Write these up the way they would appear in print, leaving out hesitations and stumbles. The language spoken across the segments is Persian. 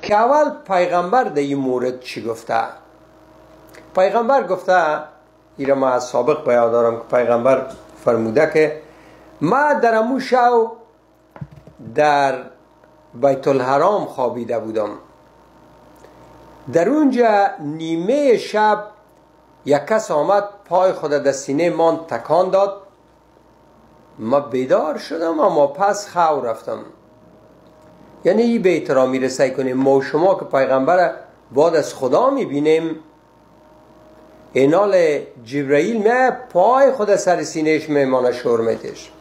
که اول پیغمبر در این مورد چی گفته. پیغمبر گفته، ایره ما از سابق بیاد دارم که پیغمبر فرموده که ما در امو شو در بیت الحرام خوابیده بودم، در اونجا نیمه شب یک کس آمد پای خود در سینه من تکان داد، ما بیدار شدم اما پس خو رفتم. یعنی این به احترامی رسای کنیم ما و شما که پیغمبر بعد از خدا میبینیم، اینال جبرائیل می پای خود سر سینهش میمانه شور میتش.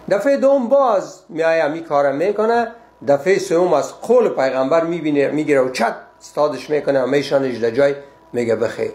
دفعه دوم باز میایه می کار میکنه، دفعه سوم از قول پیغمبر میبینه میگیره و چت استادش میکنه و میشانش در جای میگه بخیر.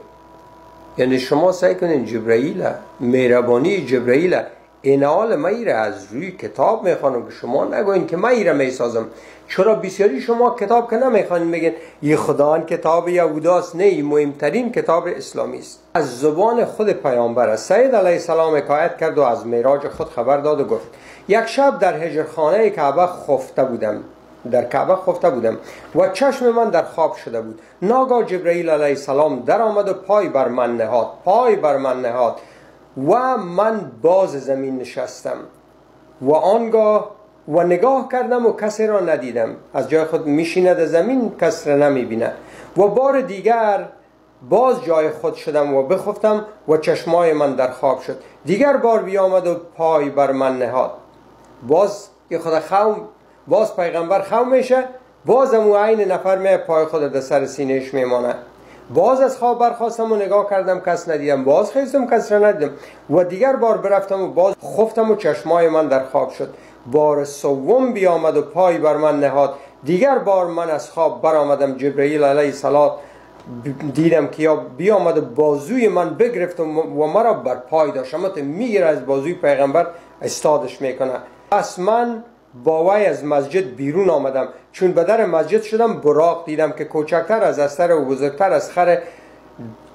یعنی شما سعی کنین جبرائیل، مهربانی جبرائیل، اینال ما ایره از روی کتاب میخوانم که شما نگوین که ما ایره میسازم. چرا بسیاری شما کتاب که نمیخوانین میگن یه خداوند کتاب یهوداست، نه، مهمترین کتاب اسلامی است. از زبان خود پیامبر است. سید علیه السلام حکایت کرد و از معراج خود خبر داد و گفت یک شب در هجرخانه کعبه خفته بودم، در کعبه خفته بودم و چشم من در خواب شده بود. ناگاه جبرائیل علیه السلام در آمد و پای بر من نهاد، پای بر من نهاد و من باز زمین نشستم و آنگاه و نگاه کردم و کسی را ندیدم. از جای خود میشیند زمین، کس را نمیبیند. و بار دیگر باز جای خود شدم و بخفتم و چشمای من در خواب شد. دیگر بار بیامد و پای بر من نهاد. باز خود خوم، باز پیغمبر خو میشه، باز امو عین نفر می پای خود در سر سینهش میمانه. باز از خواب برخواستم و نگاه کردم، کس ندیدم. باز خیستم، کس را ندیدم. و دیگر بار برفتم و باز خفتم و چشمای من در خواب شد. بار سوم بیامد و پای بر من نهاد. دیگر بار من از خواب برآمدم. جبرئیل علیه السلام دیدم که یا بیامد و بازوی من بگرفت و مرا بر پای داشت. اما میگیره از بازوی پیغمبر استادش میکنه. پس من با وی از مسجد بیرون آمدم. چون به در مسجد شدم براق دیدم که کوچکتر از استر و بزرگتر از خر،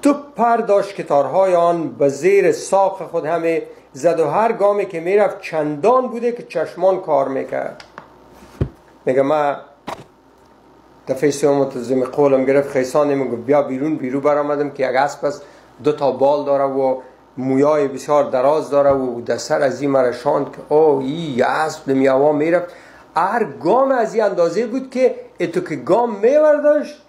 دو پر داشت که تارهای آن به زیر ساق خود همه زد و هر گامی که میرفت چندان بوده که چشمان کار میکرد. میگه من دفعه سوم تزمی قولم گرفت، خیسانه میگه بیا بیرون. بیرون برآمدم که یک اسب است، دو تا بال داره و مویای بسیار دراز داره و در سر از این مرا شاند که او ای اسب دمیاوا میرفت. هر گام از این اندازه بود که اتو که گام میورداشت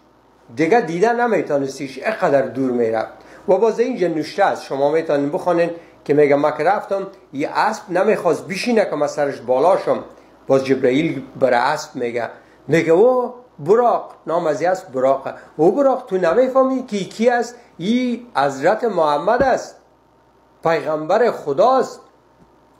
دیگه دیده نمیتونستیش، اینقدر دور میرفت. و باز اینجا نوشته است، شما میتونین بخوانین که میگه من که رفتم یه اسب نمیخواست بشینه که من سرش بالا شم. باز جبرائیل بر اسب میگه، میگه او براق، نام از اسب براقه، او براق تو نمیفهمی کی کی است؟ ای حضرت محمد است، پیغمبر خداست.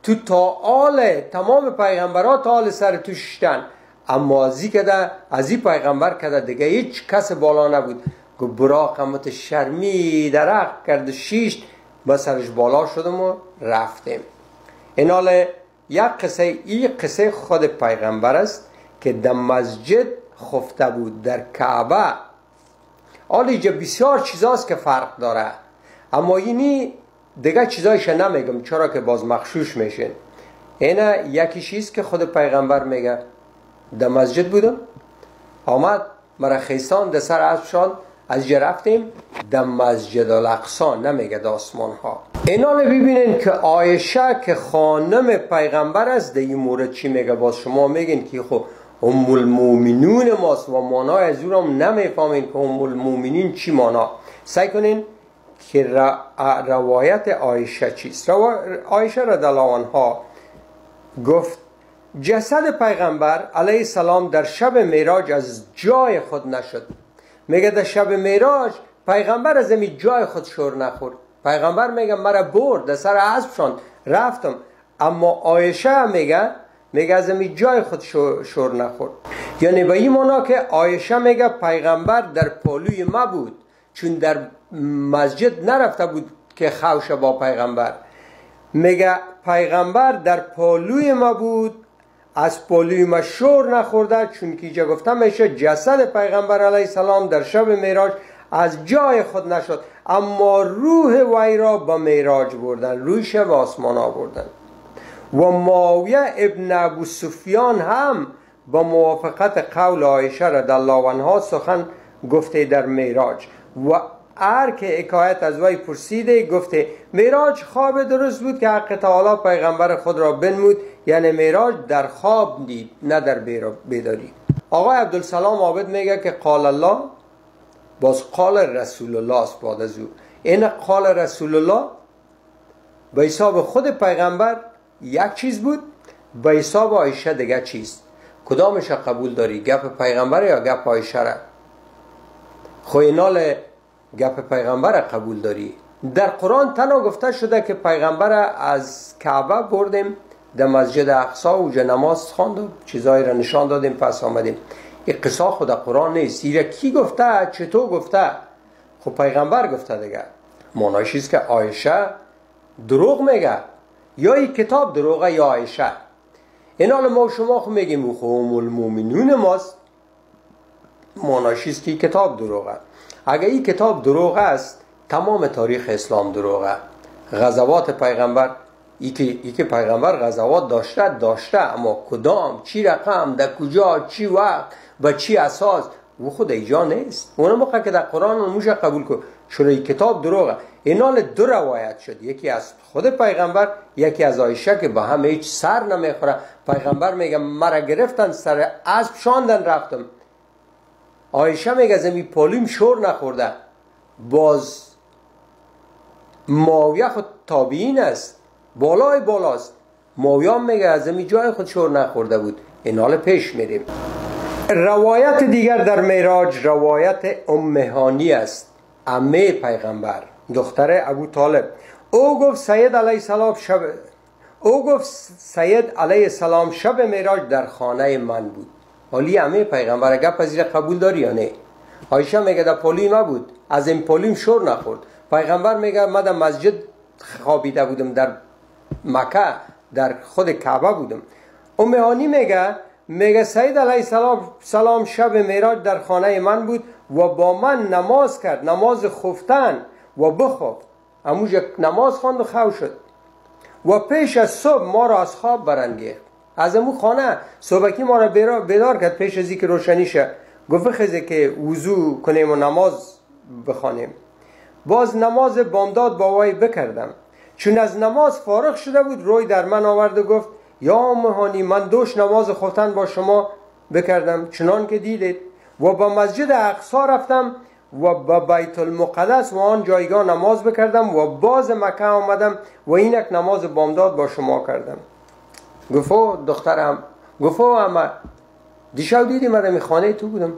تو تا آل تمام پیغمبرها تا آل سر تو ششتن، اما ازی کده از این پیغمبر کده دیگه هیچ کس بالا نبود. گفت براق همت شرمی درق کرد شیشت، با سرش بالا شدم و رفتیم. این حال یک قصه، این قصه خود پیغمبر است که در مسجد خفته بود در کعبه. حالا اینجا بسیار چیزاست که فرق داره، اما اینی دیگه چیزایش نمیگم چرا که باز مخشوش میشین. اینه یکی چیز که خود پیغمبر میگه در مسجد بودم، آمد مرا خیسان در سر اسب شان، از جا رفتیم در مسجد الاقصا، نمیگه در آسمان ها. اینا رو ببینین که عایشه که خانم پیغمبر است در این مورد چی میگه. باز شما میگین که خب ام المؤمنون ماست و معنای از او را نمیفهمین که ام المؤمنین چی مانا. سعی کنین که روایت عایشه چیست. عایشه رضی الله عنها گفت جسد پیغمبر علیه السلام در شب معراج از جای خود نشد. میگه در شب معراج پیغمبر از این جای خود شور نخورد. پیغمبر میگه مرا برد در سر اسب شاند رفتم، اما عایشه میگه از این جای خود شور نخورد. یعنی به این معنا که عایشه میگه پیغمبر در پالوی ما بود، چون در مسجد نرفته بود که خوش با پیغمبر. میگه پیغمبر در پالوی ما بود، از پالوی ما شور نخورده، چون که اینجا گفته میشه جسد پیغمبر علیه السلام در شب معراج از جای خود نشد، اما روح وی را به معراج بردن، روحش به آسمان آوردن. و معاویه ابن ابو سفیان هم با موافقت قول عایشه رضی الله عنها سخن گفته در معراج و هر که حکایت از وی پرسیده گفته معراج خواب درست بود که حق تعالی پیغمبر خود را بنمود، یعنی معراج در خواب دید نه در بیداری. آقای عبدالسلام عابد میگه که قال الله باز قال رسول الله است بعد از او. این قال رسول الله به حساب خود پیغمبر یک چیز بود، به حساب عایشه دیگه چیز. کدامش قبول داری، گپ پیغمبر یا گپ عایشه را؟ خو اینال گپ پیغمبر قبول داری. در قرآن تنها گفته شده که پیغمبر از کعبه بردیم در مسجد اقصا و نماز خواند و چیزایی را نشان دادیم پس آمدیم. این قصه خود قرآن نیست. ایره کی گفته، چطور گفته؟ خب پیغمبر گفته دیگه. معنیش است که عایشه دروغ میگه، یا این کتاب دروغه یا عایشه. این حال ما و شما خب میگیم خب ام المؤمنون ماست، معنیش است که این کتاب دروغه. اگه این کتاب دروغ است تمام تاریخ اسلام دروغه. غزوات پیغمبر، ای که پیغمبر غزوات داشته اما کدام، چی رقم، در کجا، چی وقت و چی اساس، او خود ایجا نیست. اون موقع که در قرآن موشه قبول کن، چون این کتاب دروغه. اینال دو روایت شد، یکی از خود پیغمبر، یکی از عایشه که با هم هیچ سر نمیخوره. پیغمبر میگه مرا گرفتن سر اسب شاندن رفتم، عایشه میگه زمین پالیم شور نخورده. باز معاویه خود تابعین است، بالای بالاست، معاویه میگه از این جای خود شور نخورده بود. این حال پیش میریم. روایت دیگر در معراج روایت ام هانی است، عمه پیغمبر، دختر ابو طالب. او گفت سید علیه السلام شب معراج در خانه من بود. حالی عمه پیغمبر گپ از قبول داری یا نه؟ عایشه میگه در پالوی ما بود، از این پالویم شور نخورد. پیغمبر میگه من در مسجد خوابیده بودم، در مکه در خود کعبه بودم. ام هانی میگه سید علیه السلام شب معراج در خانه من بود و با من نماز کرد، نماز خفتن و بخفت. اموج نماز خواند و خو شد و پیش از صبح ما را از خواب برانگیخت. از امو خانه صبحکی ما را بیدار کرد پیش از اینکه روشنی شه. گفت خیزه که وضو کنیم و نماز بخوانیم. باز نماز بامداد با وی بکردم. چون از نماز فارغ شده بود روی در من آورد و گفت یا ام هانی، من دوش نماز خفتن با شما بکردم چنان که دیدید و با مسجد اقصا رفتم و با بیت المقدس و آن جایگاه نماز بکردم و باز مکه آمدم و اینک نماز بامداد با شما کردم. گفت دخترم، گفت اما دیشب دیدیم من خانه تو بودم،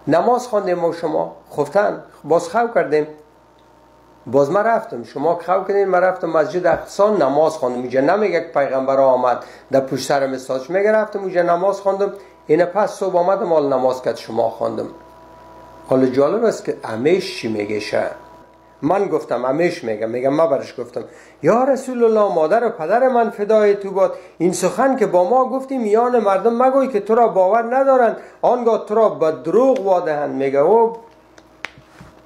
نماز خواندیم و شما خفتن، باز خو کردیم، باز من رفتم، شما خو کردیم، من رفتم مسجد اقصا نماز خواندم. اینجا نمیگه که پیغمبر آمد در پشت سرم استاد، میگه رفتم اونجا نماز خواندم، اینا پس صبح آمدم حال نماز کرد شما خواندم. حالا جالب است که امیش چی میگه شه؟ من گفتم امیش میگه من برش گفتم یا رسول الله، مادر و پدر من فدای تو باد، این سخن که با ما گفتی میان مردم مگوی که تو را باور ندارند، آنگاه تو را به دروغ وادهند. میگه او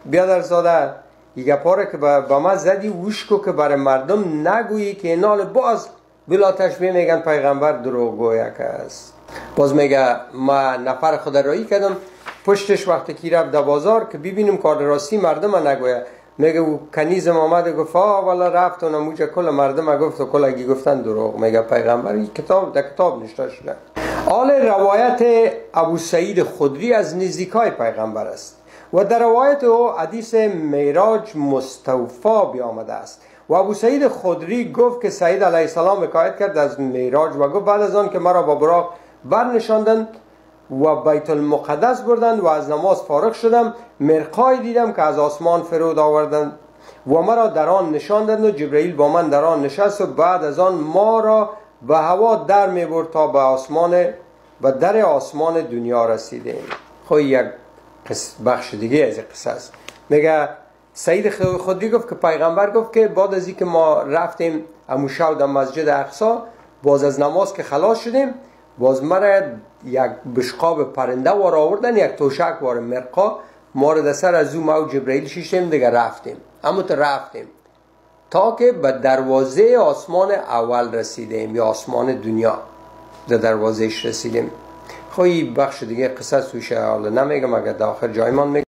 بیادر زاده، این گپا که با من زدی وش کو که برای مردم نگویی که اینال باز بلا تشبیه میگن پیغمبر دروغ گویک است. باز میگه ما نفر خود رایی کردم پشتش وقتی کی رفت در بازار که ببینیم کار راستی مردم نگویه. میگه او کنیزم آمد و گفت والا رفت و نموجه کل مردم گفت و کلگی گفتن دروغ. میگه پیغمبر این کتاب در کتاب نشته شده. آل روایت ابو سعید خدری از نزدیکای پیغمبر است و در روایت او حدیث معراج مستوفا بیامده است. و ابو سعید خدری گفت که سعید علیه السلام حکایت کرد از معراج و گفت بعد از آن که مرا با براق برنشاندند و بیت المقدس بردند و از نماز فارغ شدم، مرقای دیدم که از آسمان فرود آوردند و مرا در آن نشاندند و جبرئیل با من در آن نشست و بعد از آن ما را به هوا در می برد تا به آسمان و در آسمان دنیا رسیدیم. خب یک بخش دیگه از قصه است. میگه سعید خدری گفت که پیغمبر گفت که بعد از اینکه ما رفتیم امو شب در مسجد اقصا، باز از نماز که خلاص شدیم، باز مرا یک بشقاب پرنده وار آوردن، یک توشک وار مرقا ما رو در سر از او ما و جبرئیل شیشتیم دیگه رفتیم، اما تو رفتیم تا که به دروازه آسمان اول رسیدیم یا آسمان دنیا، در دروازهش رسیدیم. خب این بخش دیگه قصه سوشه حالا نمیگم، اگر داخل جایمان میگم.